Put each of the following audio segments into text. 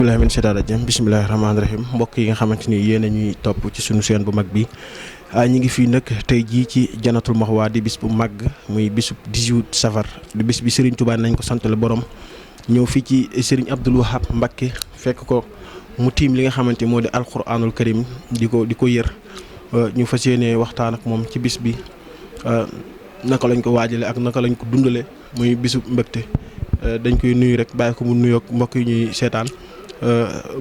bismillahi min shaytaan rajim bismillahi rahmaani rahim mbokk yi nga xamante ni yéen a ñuy topp ci suñu chaîne bu mag bi ñi ngi fii nag tey jii ci Jannatul Mahwa di bis bu màgg muy bisu 18 safar di bis bi Serigne Touba nañ ko santale borom ñëw fii ci Serigne Abdoul Wahab Mbacké fekk ko mu tiim li nga xamante moo di alquranul karim di ko yër ñu fas yéene waxtaan ak moom ci bis bi naka lañ ko waajale ak naka lañ ko dundale muy bisu mbégte dañ koy nuyu rek bàyyi ko mu nuyoog mbokk yi ñuy seetaan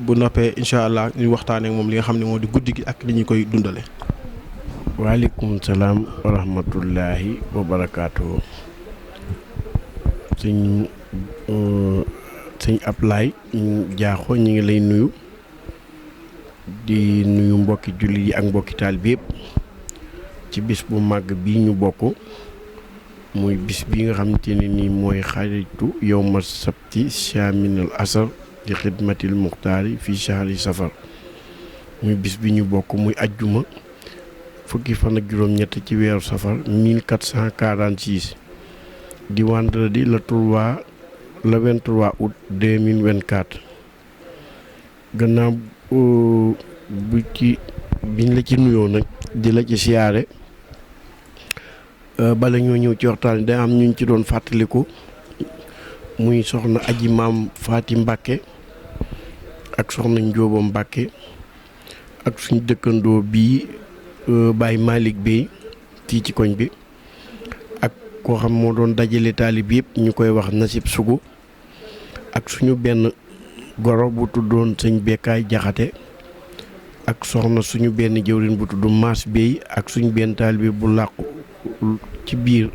bu noppee incha allah ñu waxtaanee ak moom li nga xam ne moo di guddi gi ak li ñu koy dundale. waaleykum salaam wa rahmatullahi wa barakaatu. sëñ Ablaye Diakho ñu ngi lay nuyu di nuyu mbokki jullit yi ak mbokki taalibe yépp ci bis bu màgg bi ñu bokk muy bis bi nga xamante ne nii mooy xaritu yawma sabti shaaminal asar di xidmatil muxtaari fii shahri safar muy bis bi ñu bokk muy ajjuma fukki fan ak juróom-ñett ci weeru safar 1446 di vendredi le 23 août 2024 gannaaw biñ la ci nuyoo nag di la ci siyaare bala ñoo ñëw ci waxtaan day am ñu ci doon fàttaliku muy soxna aji maam Faati Mbàkke ak soxna Njóoba Mbàkke ak suñ dëkkandoo bii Baye Malick Bey fii ci koñ bi ak koo xam moo doon dajale taalib yëpp ñu koy wax Nasib Sugu ak suñu benn goro bu tuddoon sëñ Bekkaay Jaxate ak soxna suñu benn jëwrin bu tudd Maas Bey ak suñu benn taalibe bu làqu ci biir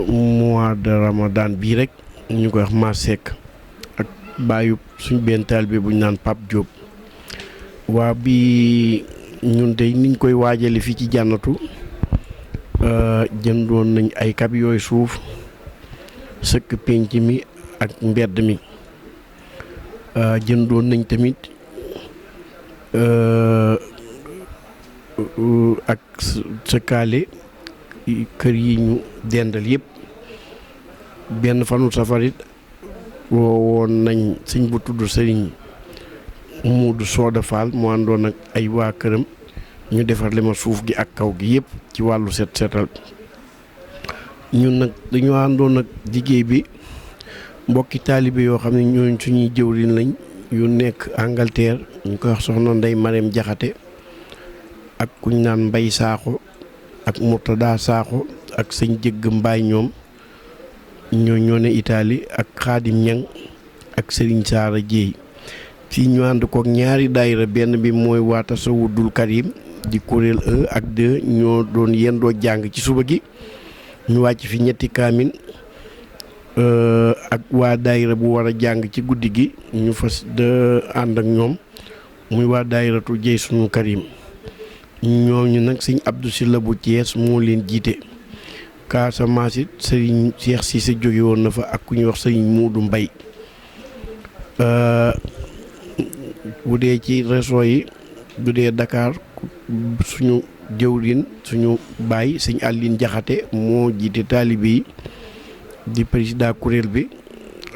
mois de Ramadan bii rek ñu koy wax Maas Seck ak bàyyu suñu benn taalibe bu ñu naan Pape Diop. waa bi ñun tey niñ koy waajale fii ci jànnatu jëndoon nañ ay kab yooyu suuf sëkk pénc mi ak mbedd mi jëndoon nañ tamit ak sëkkaale kër yi ñu dendal yëpp benn fanu safarit woon nañ sëñ bu tudd sëriñ Muudu Sooda Fall mu àndoon ak ay waa këram ñu defar li ma suuf gi ak kaw gi yëpp ci wàllu setal ñun nag dañoo àndoon ak liggéey bi mbokki taalibe yoo xam ne ñooñ suñuy jëwriñ lañ yu nekk Angleterre ñu koy wax soxna Ndey Mareem Jaxate ak kuñ naan Mbay Saaxo ak Murtada Saaxo ak sëñ Jëgg Mbaay ñoom ñoo ne Italie ak Xaadim Ñang ak Sëriñ Saara Jéey fii ñu ànd kook ñaari daayira benn bi mooy waa Tasawudul Karim di kuréel 1 ak 2 ñoo doon yendoo jàng ci suba gi ñu wàcc fi ñetti kaamin ak waa daayira bu war a jàng ci guddi gi ñu fas de ànd ak ñoom muy waa daayiratu Jey Sunu Karim ñooñu nag sëñ Abdou Sylla bu Thiès moo leen jiite Casamance it sëriñ Cheikh Cissé jóge woon na fa ak ku ñuy wax sëriñ Muudu Mbay bu dee ci région yi bu dee Dakar suñu jëwriñ suñu baay sëñ Aline Jaxate moo jiite taalibe yi di président kuréel bi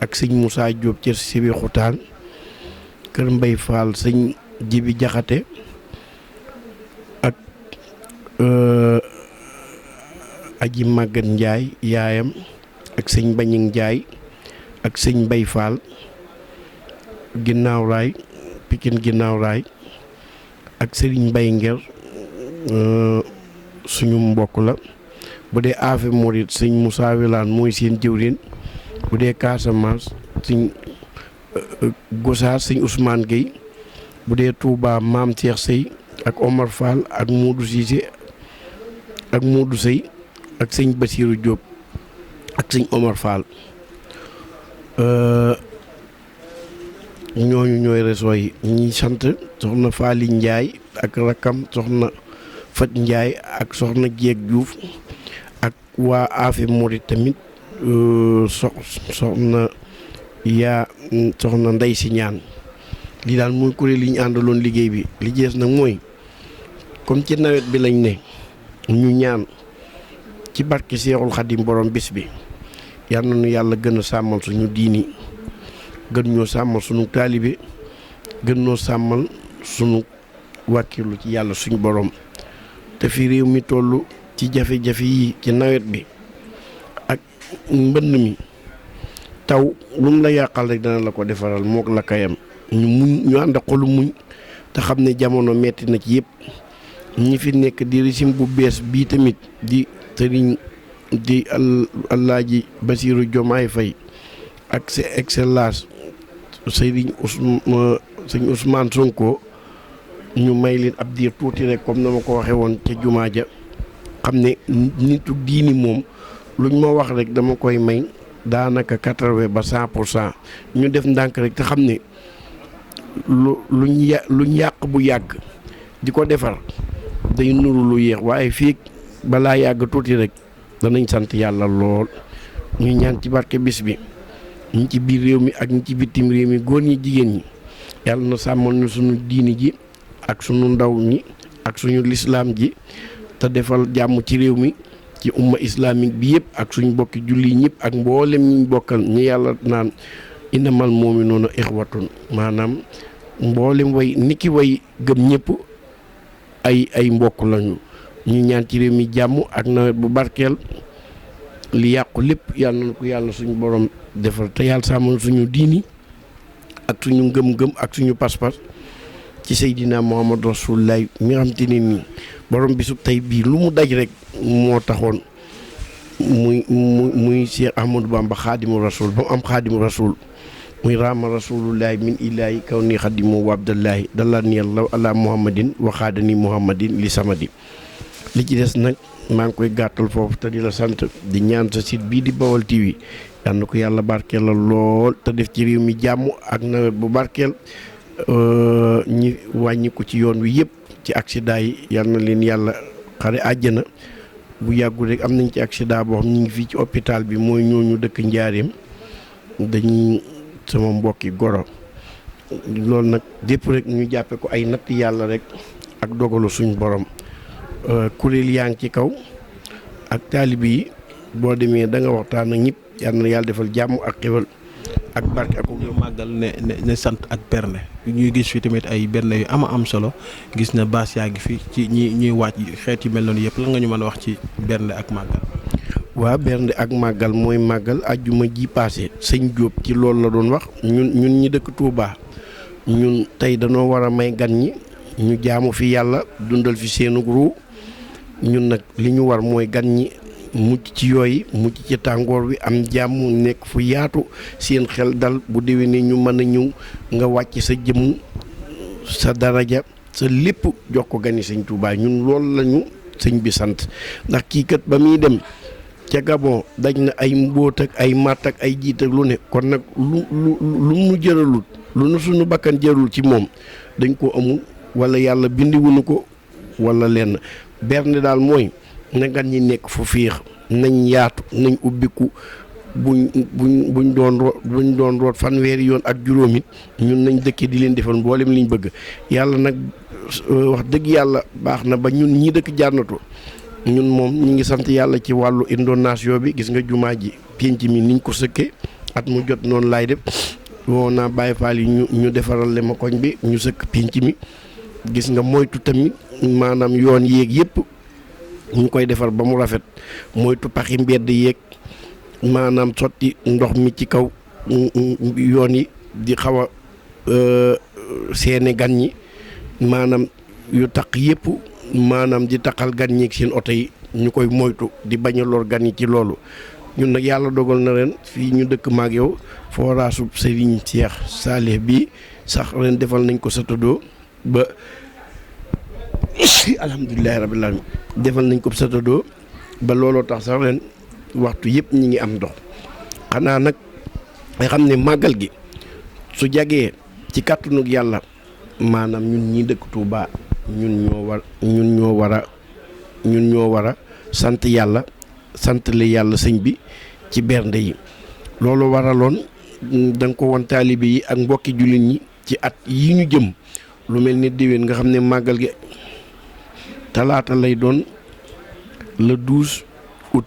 ak sëñ Moussa Diop ci Sibi Xutaan kër Mbay Fall sëñ Jibi Jaxate ak aji Màggat Njaay yaayam ak sëñ Bañing Njaay ak sëñ Mbay Fall ginnaaw raay Pikin ginnaaw raay ak Serigne Mbay Nger suñu mbokk la bu dee Afe Mouride sëñ Moussa Wilane mooy seen jëwriñ bu dee Casamance sëñ Gosaas sëñ Ousmane Gueye bu dee Touba Maam Cheikh Sey ak Omar Fall ak Modou Cissé ak Modou Sey ak sëñ Basirou Diop ak sëñ Omar Fall ñooñu ñooy réseau yi ñi sant soxna Faali Njaay ak rakkam soxna Fat Njaay ak soxna Jeeg Juuf ak waa Afe Mouride tamit soxna Ndey Si Ñaan lii daal mooy kuréel yi ñu àndaloon liggéey bi li jees nag mooy comme ci nawet bi lañ ne ñu ñaan ci barke Seexul Xadim borom bis bi yal na nu yàlla gën a sàmmal suñu diini gën ñoo sàmmal suñu taalibe gën noo sàmmal sunu wàkkilu ci yàlla suñu borom te fi réew mi toll ci jafe-jafe yi ci nawet bi ak mbënn mi taw lu mu la yàqal rek dana la ko defaral mook la kayam ñu ànd xolu muñ te xam ne jamono metti na ci yëpp ñi fi nekk di régime bu bees bii tamit di sëriñ di Alaaji Basiiru Jomaay Fay ak sa excellence sëriñ Ousmane Sonko ñu may leen ab diir tuuti rek comme na ma ko waxee woon ca jumaa ja xam ne nitu diini moom luñ ma wax rek dama koy may daanaka 80 ba 100% ñu def ndànk rek te xam ne luñ yàq bu yàgg di ko defar day nuru lu yéex waaye fii balaa yàgg tuuti rek danañ sant yàlla lool ñuy ñaan ci barke bis bi ñi ci biir réew mi ak ñi ci bitim réew mi góor ñi jigéen ñi yàlla na sàmmal ñu suñu diini ji ak suñu ndaw ñi ak suñu lislaam ji te defal jàmm ci réew mi ci umma islamique bi yëpp ak suñu bokki julli ñëpp ak mboolem ñiñ bokkal ñi yàlla naan innamal mu'minuuna ixwatun maanaam mboolem way niki way gëm ñëpp ay mbokk lañu ñu ñaan ci réew mi jàmm ak nawet bu barkeel li yàqu lépp yàlla na ko yàlla suñu borom defal te yàlla sàmmal suñu diini ak suñu ngëm-ngëm ak suñu pas-pas ci Seydina Muhammad Rasulullah mi nga xam te ne nii borom bisub tey bii lu mu daj rek moo taxoon muy Cheikh Ahmadou Bamba xaadimu rasul ba mu am xaadimu rasul muy raama rasulullahi min ilahi kaw ni xadimu wa abdallahi dalla ni yàlla ala muhammadin waxaadani muhammadin li samadi li ci des nag maa ngi koy gàttal foofu te di la sant di ñaan sa site bii di Baol TV yal na ko yàlla barkeel la lool te def ci réew mi jàmm ak nawet bu barkeel ñi wàññi ko ci yoon wi yëpp ci accident yi yal na leen yàlla xare àjjana bu yàggul rek am nañ ci accident boo xam ñu ngi fii ci hôpital bi mooy ñooñu dëkk Njaareem dañuy sama mbokki goro loolu nag dépp rek ñu jàppe ko ay natt yàlla rek ak dogalu suñ borom kuréel yaa ngi ci kaw ak taalibe yi boo demee da nga waxtaan ak ñëpp yal na yàlla defal jàmm ak xéwal ak barke ak ñu màggal ne sant ak berne ñuy gis fi tamit ay berne yu am solo gis na baas yaa ngi fi ci ñuy waaj xeet yu mel noonu yëpp lan nga ñu mën a wax ci berne ak màggal. waa bernde ak màggal mooy màggal ajjuma ji paase sëñ Jóob ci loolu la doon wax ñun ñi dëkk Touba ñun tey danoo war a may gan ñi ñu jaamu fi yàlla dundal fi seenu ruu ñun nag li ñu war mooy gan ñi mucc ci yooyu mucc ci tàngoor wi am jàmm nekk fu yaatu seen xel dal bu déwénee ñu mën a ñëw nga wàcc sa jëmm sa daraja sa lépp jox ko gani sëñ Touba ñun loolu lañu sëñ bi sant ndax kii kat ba muy dem ca Gabon daj na ay mbóot ak ay matt ak ay jiit ak lu ne kon nag lu nu jëralul lu nu suñu bakkan jërul ci moom dañ ko amul wala yàlla bindiwuñu ko wala lenn berne daal mooy na gan ñi nekk fu fiix nañ yaatu nañ ubbiku buñ doon root fanweeri yoon ak juróomit ñun nañ dëkkee di leen defal mboolem liñ bëgg yàlla nag wax dëgg yàlla baax na ba ñun ñii dëkk Jannatu ñun moom ñu ngi sant yàlla ci wàllu indonation bi gis nga jumaa ji pénc mi niñ ko sëkkee at mu jot noonu laay def woo naa Baye Fall yi ñu defaral le ma koñ bi ñu sëkk pénc mi gis nga moytu tamit maanaam yoon yéeg yëpp ñu koy defar ba mu rafet moytu paxi mbedd yéeg maanaam sotti ndox mi ci kaw yoon yi di xaw a seene gan ñi maanaam yu taq yëpp maanaam di taqal gan ñi ak seen oto yi ñu koy moytu di bañ a lor gan yi ci loolu ñun nag yàlla dogal na ren fii ñu dëkk maag yow foraasu Serigne Cheikh Salih bi sax ren defal nañ ko satadoo ba alhamdulilahi rabbil alamin defal nañ ko satadoo ba looloo tax sax ren waxtu yëpp ñi ngi am ndox xanaa nag nga xam ne màggal gi su jagee ci kàttanug yàlla maanaam ñun ñi dëkk Touba ñun ñoo war a sant yàlla sant le yàlla sëñ bi ci bernde yi loolu waraloon da nga ko won taalibe yi ak mbokki jullit ñi ci at yi ñu jëm lu mel ni déwén nga xam ne màggal gi talaata lay doon le 12 août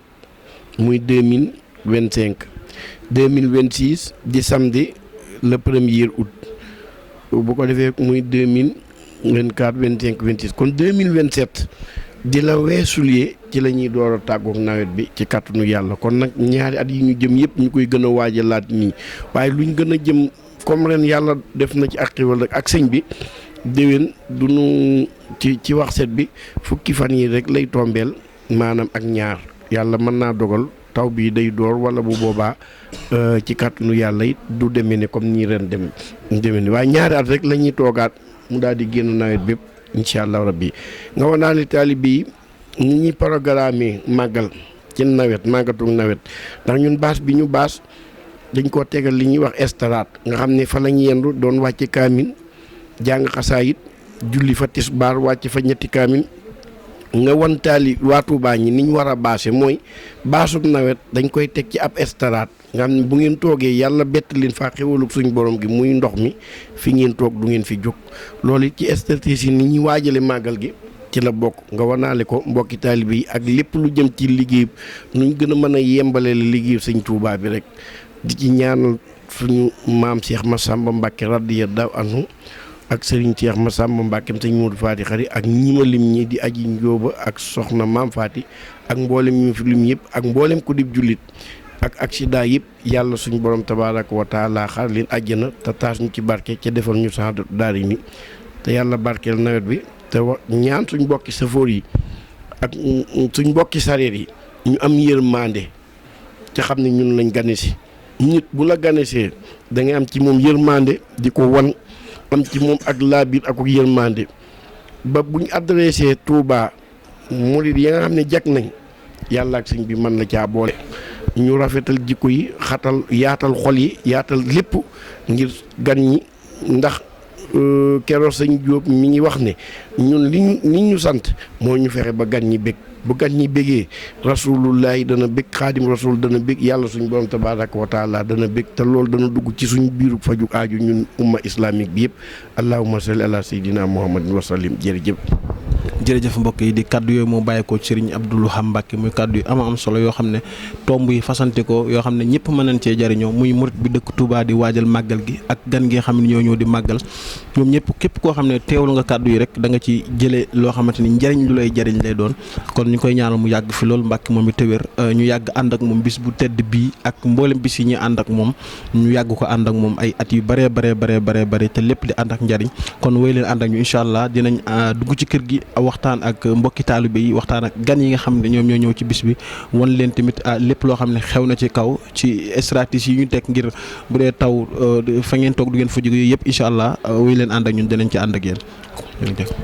muy 2025 2026 di samedi le 1er août bu ko defee muy 2024 25 26 kon 2027 di la weesulee ci la ñuy door a tàggoog nawet bi ci kàttanu yàlla kon nag ñaari at yi ñu jëm yëpp ñu koy gën a waajalaat nii waaye luñ gën a jëm comme ren yàlla def na ci ak xéwal ak sëñ bi déwén du nu ci wax set bi fukki fan yi rek lay tombeel maanaam ak ñaar yàlla mën naa dogal taw bi day door wala bu boobaa ci kàttanu yàlla it du demee ne comme nii ren demee ni waaye ñaari at rek la ñuy toogaat mu daal di génn nawet bépp incha allah rabbi nga wax naa ne taalibe yi ni ñuy programme màggal ci nawet màggatuk nawet ndax ñun baas bi ñu baas dañ koo tegal li ñuy wax estrade nga xam ne fa la ñu yendu doon wàcce kaamin jàng xasaayit julli fa tisbaar wàcc fa ñetti kaamin nga wan taali waa Tuubaa ñi ni ñu war a baase mooy baasub nawet dañ koy teg ci ab estrade nga xam ne bu ngeen toogee yàlla bett leen faa xewalug suñ borom gi muy ndox mi fi ngeen toog du ngeen fi jóg loolu it ci stratégie ni ñuy waajale màggal gi ci la bokk nga wanaale ko mbokki taalibe yi ak lépp lu jëm ci liggéey nuñ gën a mën a yembale la liggéey sëñ Tuubaa bi rek di ci ñaanal suñu maam Cheikh Massamba Mbacke radiyallahu anhu ak Serigne Cheikh Massamba Mbacke sëñ Modou Fati Xari ak ñi ma lim ñi di aji njóoba ak soxna maam Fati ak mboolem ñu fi lim yëpp ak mboolem ku dib jullit ak accident yëpp yàlla suñu borom tabaaraka wa taala xar leen àjjana te taas ñu ci barke ca defal ñu sax daari mi te yàlla barkeel nawet bi te ñaan suñ mbokki safoor yi ak suñ mbokki sareer yi ñu am yërmande ca xam ne ñun lañ gane si nit bu la ganesee da ngay am ci moom yërmande di ko wan am ci moom ak laabir ak yërmande ba buñ adressé Touba murid ya nga xam ne jag nañ yàlla ak sëñ bi mën na caa boole ñu rafetal jikko yi xatal yaatal xol yi yaatal lépp ngir gan ñi ndax keroog sëñ Jóob mi ngi wax ne ñun li ñu sant moo ñu fexe ba gan ñi bég bu gan ñi bégee rasulullahi dana bég xaadim rasul dana bég yàlla suñ borom tabaraka wa taala dana bég te loolu dana dugg ci suñ biiru faju aaju ñun umma islamique bi yëpp allahumma salli ala sayyidina muhammadin wa sallim jërëjëf jërëjëf mbokk yi di kaddu yooyu moo bàyyeekoo ci Serigne Abdou Lahad Mbacké muy kaddu yu am solo yoo xam ne tomb yi fasante ko yoo xam ne ñëpp mën nañ cee jariñoo muy murit bi dëkk Touba di waajal màggal gi ak gan gi nga xam ne ñoo ñëw di màggal ñoom ñëpp képp koo xam ne teewlu nga kaddu yi rek da nga ci jëlee loo xamante ni njariñ lu lay jariñ lay doon kon ñu koy ñaanal mu yàgg fi loolu Mbacké moom i téwér ñu yàgg ànd ak moom bis bu tedd bii ak mboolem bis yi ñuy ànd ak moom ñu yàgg ko ànd ak moom ay at yu bare te lépp di ànd ak njariñ kon wéy leen ànd ak ñu incha allah dinañ dugg ci kër gi waxtaan ak mbokki taalibe yi waxtaan ak gan yi nga xam ne ñoom ñoo ñëw ci bis bi wan leen tamit lépp loo xam ne xew na ci kaw ci stratégie yi ñu teg ngir bu dee taw fa ngeen toog du ngeen fa jóge yooyu yëpp incha allah wéy leen ànd ak ñun dinañ ci ànd ak yéen